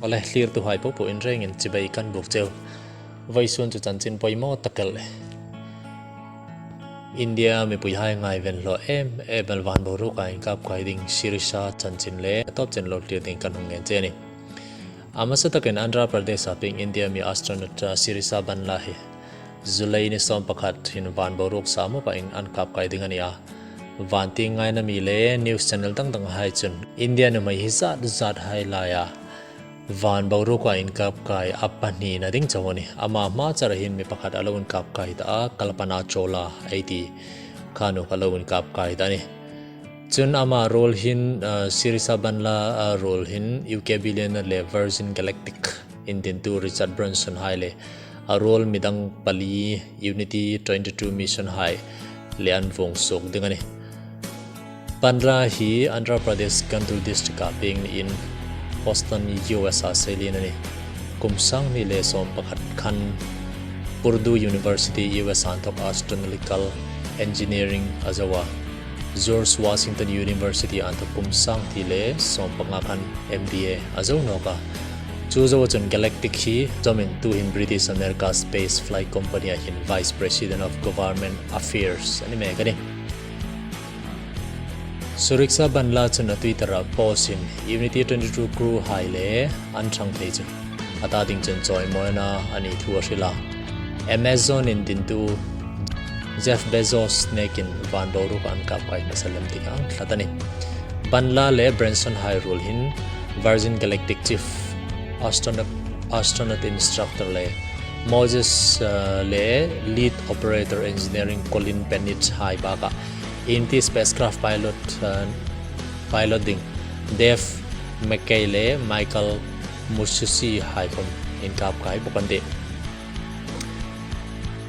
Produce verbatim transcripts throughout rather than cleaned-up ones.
Awle, thlirtuhai popo in rengin chibai kan buk cheu. Vawisun chu chanchin poimaw tak el. India mipuihai ngaiven hlaw em em el van boruoka inkap kai ding Sirisha chanchin le a tawp chen lo thlir ding kan hung ngen che a nih. A hmasa takin Andhra Pradesh-a pieng India mi astronaut, uh, Sirisha Bandla hi July ni sawm pakhat hin van boruok sam upa in an kap kai ding a ni a. Van tieng ngaina mi le news channel dang dang hai chun India nuhmei hi zat zat hai laia van boruoka inkap kai a pahnina ding chau a nih. Ama hma chara hin mi pakhat a lo inkap kai ta a, Kalpana Chawla ei ti kha nu kha lo inkap kai ta a nih. Chun ama role hin, uh, Sirisha Bandla, uh, role hin U K billionaire le Virgin Galactic indintu Richard Branson hai le a role midang pali Unity twenty-two mission hai le an vuong suok ding a nih. Bandla hi Andhra Pradesh Guntur district-a pieng niin Houston, U S-a seilien a nih. Kum sang hni le sawm pakhat khan Purdue University, U S-a inthawk astronautical engineering a zo a. George Washington University-a inthawk kum sang hni le sawm panga khan M B A a zo nawk a. Chu zoa chun Galactic hi zawmin tuhin British America Space Flight Company-a hin Vice President of Government Affairs a ni mek a nih. Sirisha Bandla chun a Twitter-a post-in Unity twenty-two crew hai le an ṭhang thei chu a ta ding chun chawimawina a ni thu a hril a. Amazon indintu Jeff Bezos nekin van boruok an kap kai hmasa lem ding ang tlat a nih. Bandla le Branson hai ruol hin Virgin Galactic Chief Astronaut, Astronaut Instructor le Moses, uh, le Lead Operator Engineering Colin Bennett hai baka Unity spacecraft pilot, uh, pilot ding Dave McKay le Michael Musushi hai khawm inkap kai bawk an tih.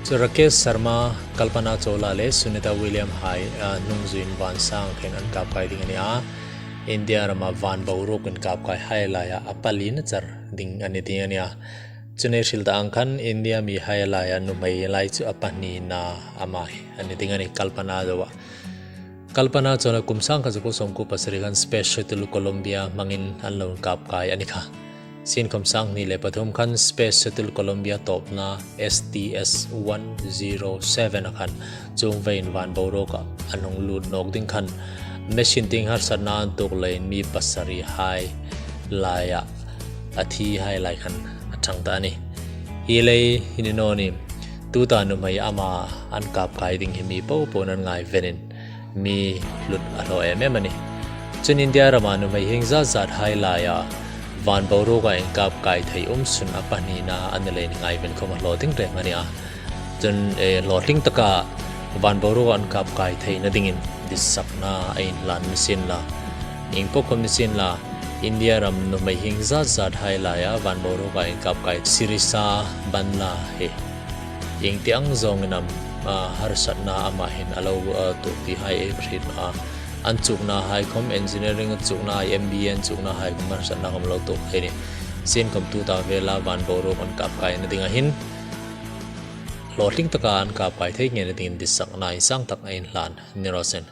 Chu Rakesh Sharma, Kalpana Chawla le Sunita Williams hai, uh, hnung zuiin van sang khen an kap kai ding a ni a. India rama van boruok inkap kai hai laia a palina char ding a ni ding a ni a. Chun ei hril ta ang khan India mihai laia nuhmei lai chu a pahnina ama hi a ni ding a nih, Kalpana zoa. Kalpana Chawla kum sang khat zakuo sawmkuo pasari khan Space Shuttle Columbia hmangin an lo kap kai a ni kha. Sienkhawm sang hni le pathum khan Space Shuttle Columbia tawpna S T S one zero seven-a khan chuong veiin van boruoka an hung lut nawk ding khan machine tieng harsatna an tuok leiin mi pasari hai laia a thi hai lai khan a ṭhang ta a nih. Hi lei hi ni naw ni, tuta nuhmei ama an kap kai ding hi mi popo'n an ngaivenin mi hlut a hlaw em em a nih. Chun India rama nuhmei hieng zat zat hai laia van boruoka inkap kai thei um sun a pahnina a ni leiin ngaiven khawm a hlaw ding reng a ni a. Chun, eh, hlawtling taka van boruoka an kap kai theina dingin ditsakna a inhlan ni sien la, ieng po khawm ni sien la, India ram nuhmei hieng zat zat hai laia van boruoka inkap kai Sirisha Bandla hi iengtiang zawngin am, ah, harsatna ama hin a lo, ah, tuok ti hai ei hriet a. An chukna hai khawm, engineering an chukna hai, M B A an chukna hai khawm harsatna khawm lo tuok thei a nih. Sienkhawm tuta vela van boruok an kap kaina dinga hin hlawtling taka an kap kai thei ngei na dingin ditsakna insang tak a inhlan ni raw seh.